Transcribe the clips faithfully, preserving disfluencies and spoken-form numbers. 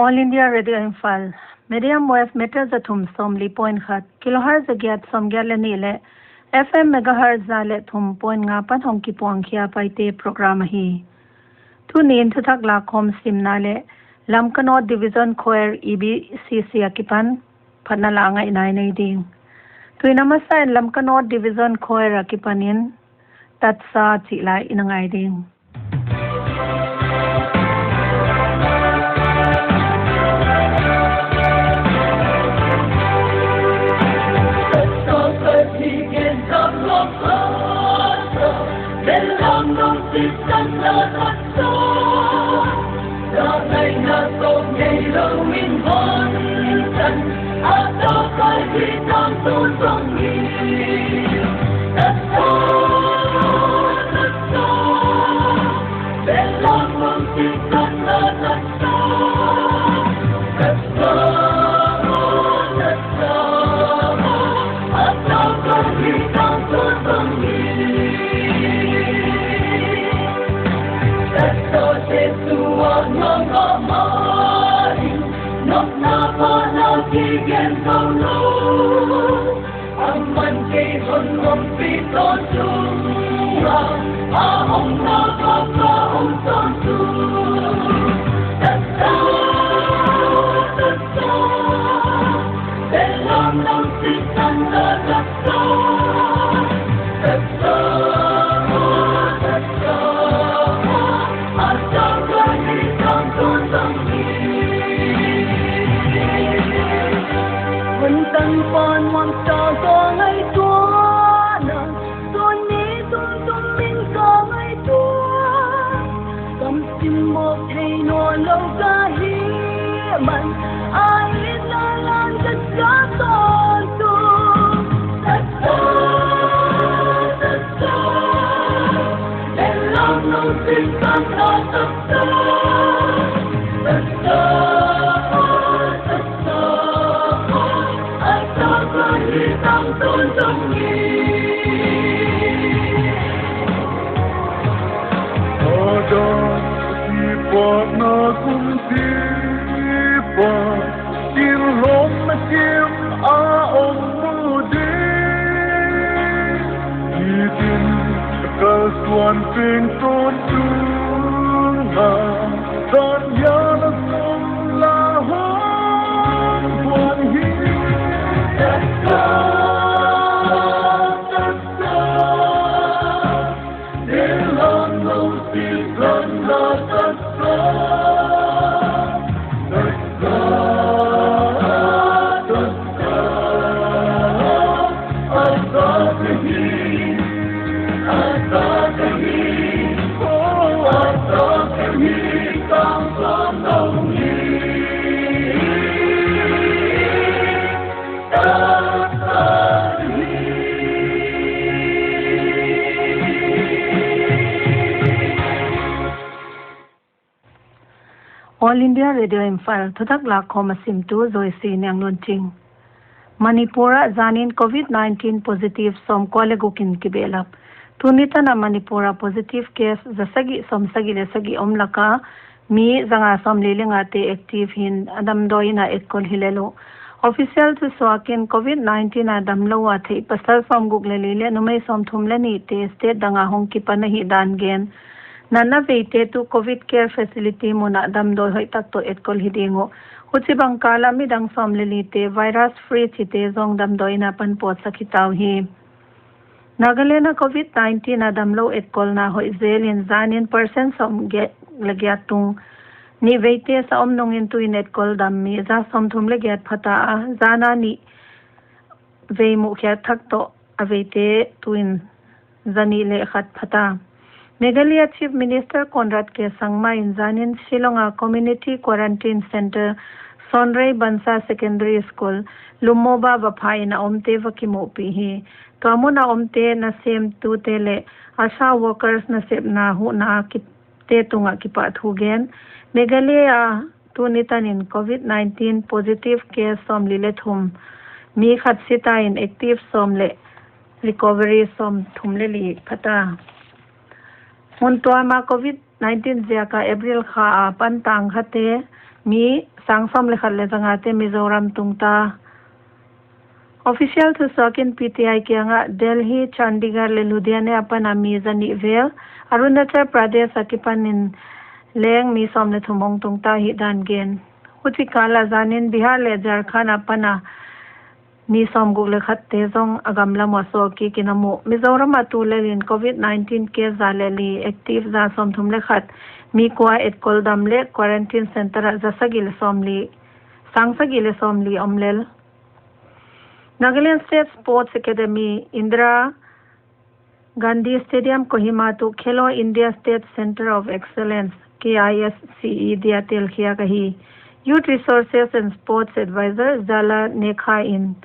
All India Radio Imphal, medium wave meter za thum sawmli point khat, kilohertz za giat sawmgiat leh nih leh F M megahertz za leh thum point nga pan hong kipuang khia Paite program ahi. Tuni'n thuthak lakkhawm simna leh Lamka North Division Choir, E B C C akipan phatna la ngaihna i nei ding. Tuin a masain Lamka North Division Choir akipanin Tatsa chih la i na ngai ding. All India Radio Imphal, thuthak lakkhawm a simtu Joyce Nianglunching. Manipur ah zanin covid nineteen positive sawmkua leh guk in kibehlap. Tuni tan a Manipur a positive case za sagih sawmsagih leh sagih om laka mi zanga sawmli leh ngate active hi'n a damdawi inn a etkol hi lel uh. Official thusuakin covid nineteen a damlou a theih pasal sawmguk leh li leh numei sawmthum leh nihte state danga hong kipan ahihdan gen. Natna veite tuh covid care facility mun ah damdawi hoihtak toh etkol hi ding uh. Huchibang kal ah midang sawm leh lite virus free chihte zong damdawi inn a pan pawtsak hita uhi. Nagaland a covid nineteen a damlou etkolna hoih zelin zanin percent sawmguk leh giat tung nih veite sa om nungin tuin etkol dam mi za sawmthum leh giat phata a, zana nih vei muhkhiak thak toh a veite tuin zanih leh khat phata. Meghalaya Chief Minister Conrad K Sangma in zanin Shillong a Community Quarantine Centre, Sonrei Bansa Secondary School, Lummoba vapha in a omte va kimuhpih hi. Tua mun a omte nasemtute leh ASHA workers nasepna huhna a kipte tungah kipahthu gen. Meghalaya a tuni tanin covid nineteen positive case sawmli leh thum, mi khat si ta in active sawm leh recovery sawmthum leh li phata. Mun tuam a covid nineteen ziaka April kha a pan tang khate Mi sang sawm leh khat leh za nga te Mizoram tung ta. Official thusuak in P T I kiangah Delhi, Chandigarh leh Ludhiana apan a mi za nih vel, Arunachal Pradesh akipan in leng mi sawm leh thum hong tung ta hi dan gen. Huchi kal a zan in Bihar leh Jharkhand apan a mi sawmguk leh khat te zong a gam lam uah suak kik in a mu. Mizoram ah tulel in COVID nineteen case za leh li, active za sawmthum leh khat, mi kua etkol dam leh quarantine center ah za sagih leh sawmli, sang sagih leh sawmli om lel. Nagaland State Sports Academy, Indira Gandhi Stadium, Kohima tuh Khelo India State Centre of Excellence, K I S C E, dia telkhiak ahi. Youth Resources and Sports Advisor Zala Nekha in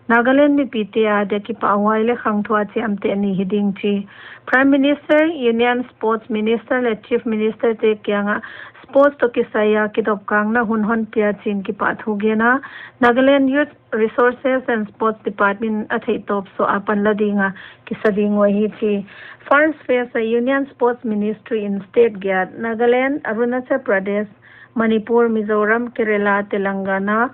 Nagaland mipite adia kipahhuai leh khangthuah chiamteh ni hi ding chi. Prime Minister, Union Sports Minister leh Chief Minister te kiangah sports toh kisai a kidopkakna hun hon pia chi'n kipahthu gen a, Nagaland Youth Resources and Sports Department a theihtawp suah a panla ding a kisa ding uh ahi chi. First phase a Union Sports Ministry in state giat, Nagaland, Arunachal Pradesh, Manipur, Mizoram, Kerala, Telangana,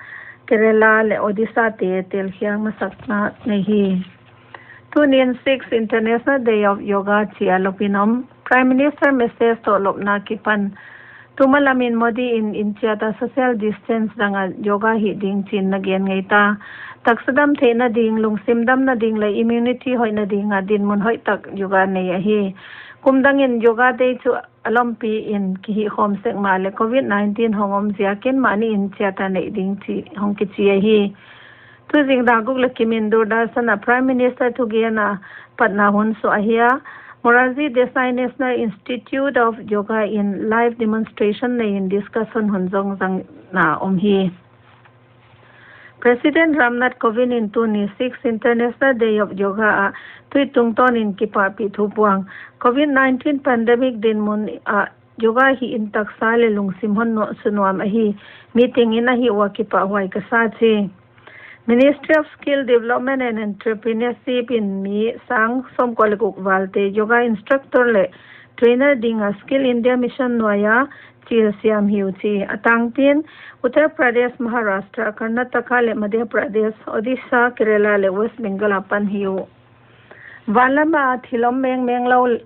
Kerala leh Odisha te telkhiak masakna nei hi. Tuni'n Sixth International Day of Yoga chi a lop in om. Prime Minister message toh lopna kipan, tumalam in Modi in inn chiat a social distance dang a yoga hih ding chi'n na gen ngei ta. Taksa dam theihna ding, lungsim damna ding leh immunity hoihna ding a dinmun hoihtak yoga nei ahi. Kum dang in Yoga Day chu a lompi in kihihkhawm sek mahleh COVID nineteen hong om ziak in mahni inn chiat a neih ding chi hong kichi ahi. Tuzing dak guk leh kim in Doordarshan a Prime Minister thugen a patna hun suah ahi a, Morarji Desai National Institute of Yoga in live demonstration nei in discussion hun zong zangna om hi. President Ramnath Kovind in tuni Sixth International Day of Yoga ah tweet tungtawn in kipahpih thu puang. COVID nineteen pandemic dinmun ah yoga hih in taksa leh lungsim hon nuam, sunuam ahi. Mi teng in ahih ua kipahhuai ka sa chi. Ministry of Skill Development and Entrepreneurship in mi sang sawmkua leh guk val te yoga instructor leh trainer ding a Skill India Mission nuai a chil siam hi uh chi. A tangpi in Uttar Pradesh, Maharashtra, Karnataka leh Madhya Pradesh, Odisha, Kerala leh West Bengal apan hi uh. Van lam a thil om mengmeng lou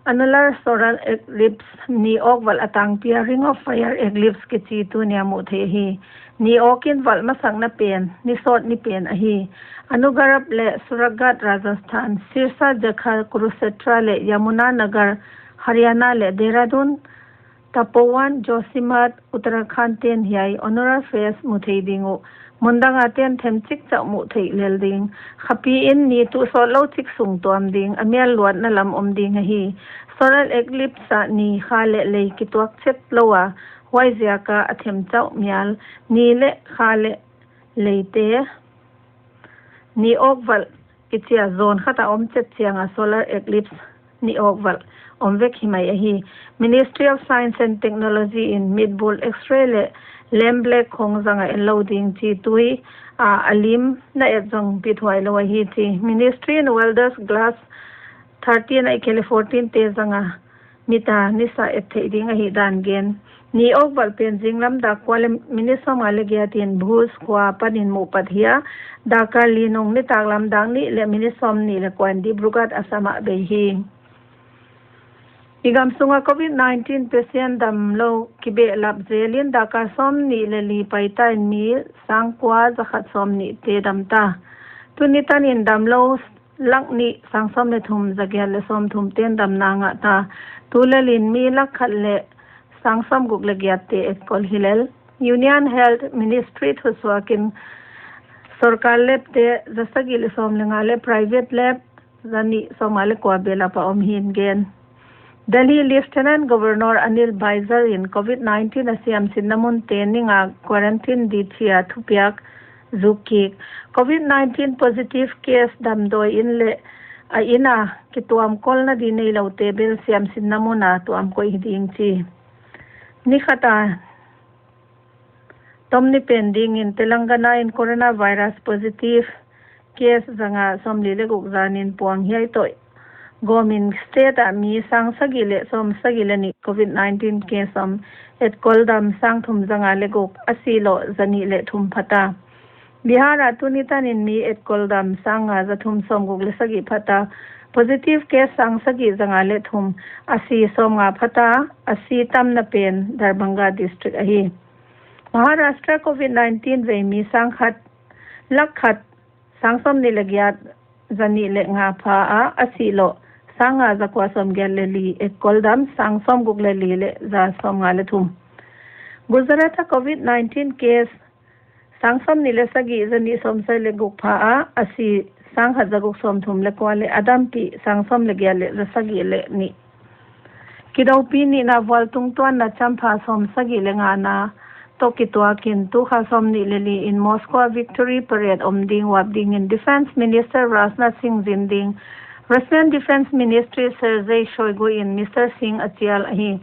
annular solar eclipse, ni awk valh a tangpi a Ring of Fire eclipse kichi tuni a muh theih hi. Ni awk in valh masakna pen, ni sawt ni pen ahi. Anugarab leh Suranghat, Rajasthan, Sirsa, Jakhar, Kurukshetra leh Yamunanagar, Haryana leh Dehradun, Tapovan, Joshimath, Uttarakhand te'n hiai annular phase mu thei ding uh. Mundang a te'n themchik chauh muh theih lel ding. Khapi in ni tuh sawt lou chik sung tuam ding, a mial luatna lam om ding ahi. Solar eclipse ah ni, kha leh lei kituak chet lou a, huaiziak a a them chauh mial, ni leh kha leh leite, ni awk valh kichi a zone khat a om chet chiang a solar eclipse, ni awk valh om vek hi mai ahi. Ministry of Science and Technology in mitbul X-ray leh lem black khong zang a en lou ding chi tui a, a lim na et zong pithuai lou ahi chi. Ministry in welders glass thirteen ahihkeileh fourteen te zang a mit a nisa et theih ding ahih dan gen. Ni awk valh pen zinglam dak kua leh minute sawmnga leh giat in Bhuj khua apan in muh pat hi a, dak kal li nung nitaklam dak nih leh minute sawmnih leh kua in Dibrugarh Assam ah bei hi. I gam sung a COVID nineteen patient damlou kibehlap zel in dak kal sawmnih leh li paita in mi sang kua za khat sawmnih te dam ta. Tuni tan in damlou lak nih sang sawm leh thum za giat leh sawmthum te'n damna ngah ta. Tulel in mi lak khat leh sang sawmguk leh giat te etkol hi lel. Union Health Ministry thusuak in sorkar lab te za sagih leh sawm leh nga leh private lab za nih sawmnga leh kua behlap a om hi'n gen. Delhi Lieutenant Governor Anil Baijal in COVID nineteen a siamsinna mun te ning a quarantine di chi a thupiak zuk kik. COVID nineteen positive case damdawi in leh a inn a kituamkolna di neilou te bel siamsinna mun a tuamkoih hi ding chi. Ni khat a tom ni pen ding in Telangana in coronavirus positive case za nga sawmli leh guk zan in puang hiai toh gawm in state ah mi sang sagih leh sawm sagih leh nih COVID nineteen case om. etkol dam sang thum za nga leh guk, a si lou za nih leh thum phata. Bihar ah tuni tan in mi etkol dam sang nga za thum sawmguk leh sagih phata. Positive case sang sagih za nga leh thum, a si sawmnga phata, a si tamna pen Darbhanga district ahi. Maharashtra covid nineteen vei mi sang khat, lak khat, sang sawmnih leh giat, za nih leh nga pha a, a si lou sang nga za kua sawmgiat leh li, etkol dam sang sawmguk leh li leh za sawmnga leh thum. Gujarat ah covid nineteen case sang sawmnih leh sagih, za nih sawmsagih leh guk pha a, a si sang khat za guk sawmthum leh kua leh a dampih sang sawm leh giat leh za sagih leh nih. Kidoupi nihna vual tungtuanna champha sawmsagih leh ngana toh kituak in tu kha sawmnih leh li in Moscow victory parade om ding uap ding in Defence Minister Rajnath Singh zin ding. Russian Defence Ministry Sergei Shoigu in Mister Singh a chial ahi.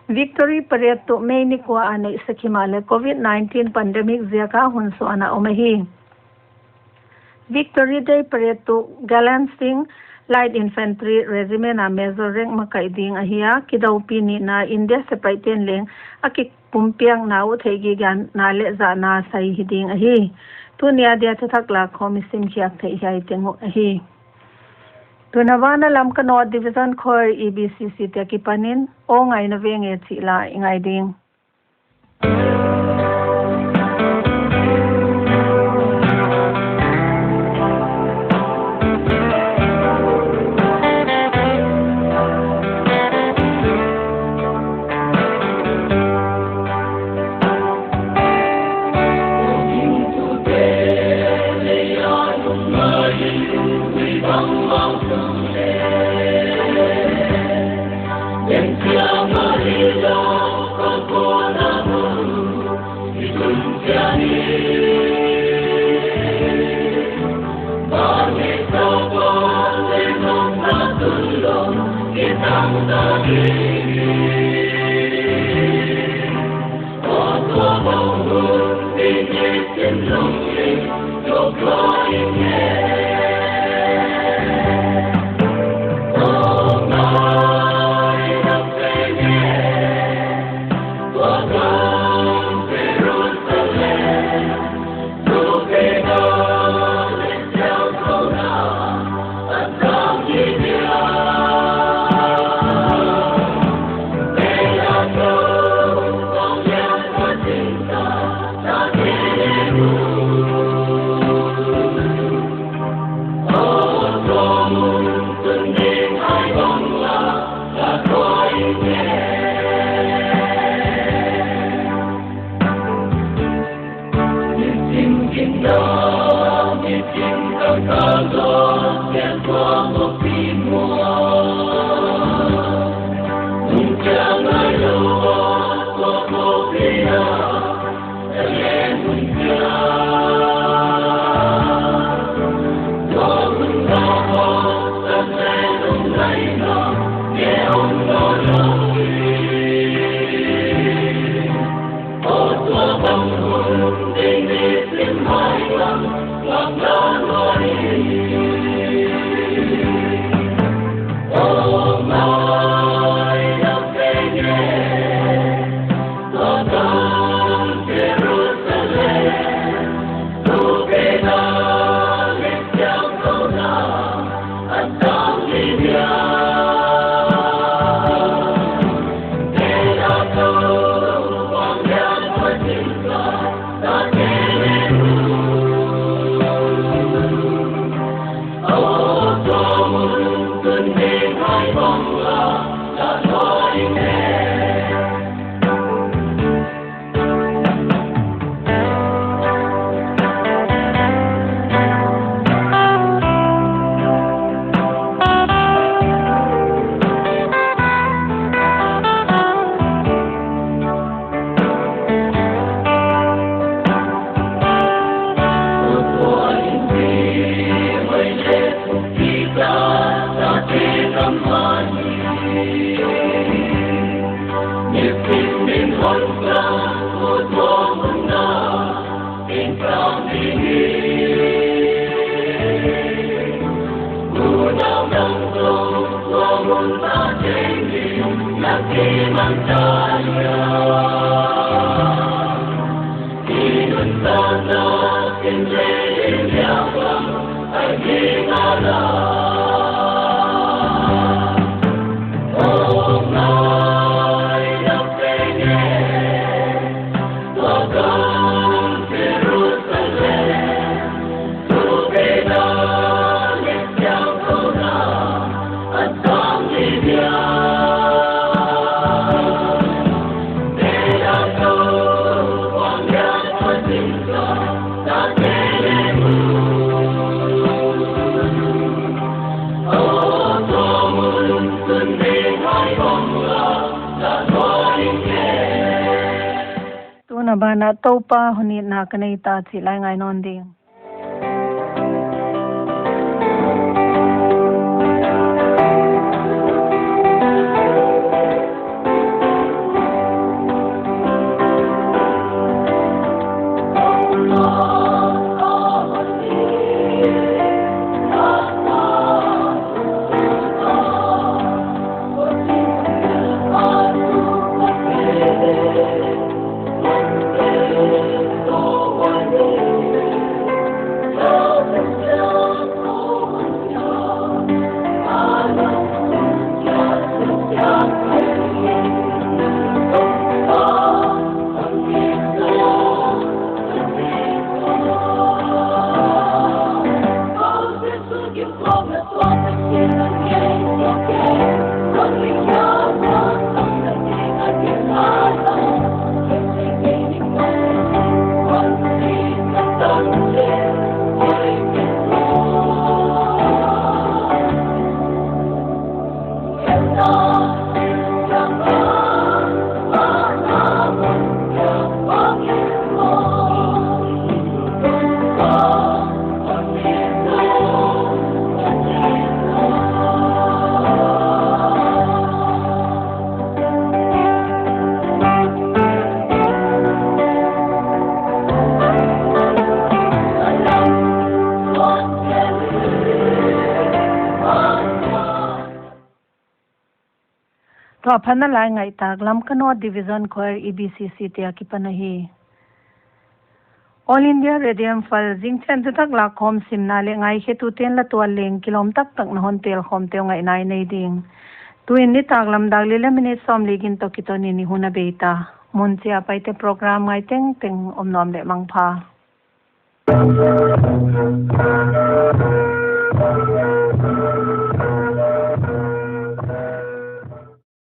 Victory parade tuh May ni kua a neihsak himahleh covid nineteen pandemic ziak a hun suahna om ahi. Victory Day parade tuh Gallant Singh Light Infantry Regiment a Major rank makaih ding ahi a, kidoupi nihna India sepaih ten leng a kipumpiakna uh theihgigena leh zahna sai hi ding ahi. Tuni a dia thuthak lak khawm i simkhiak theih hiai teng uh ahi. Tun Havana Lamka North Division Khoi E B C C te akipan in aw ngaina veng e chih la i ngai ding. Na banah Toupa hon itna ka nei ta chih la i ngai nawn ding. Tua phan a la i ngaihtak Lamka North Division Choir, E B C C te akipan ahi. All India Radio Imphal, zingchiang thutak lakkhawm simna leh ngaikhetute'n la tual leng kilawm taktak na hon telkhawmte uh ngaihna i nei ding. Tuin nitaklam dak li leh minute sawmli gin toh kiton in i hun a bei ta. Mun chiah a Paite program ngai tengteng om nuam leh mangpha.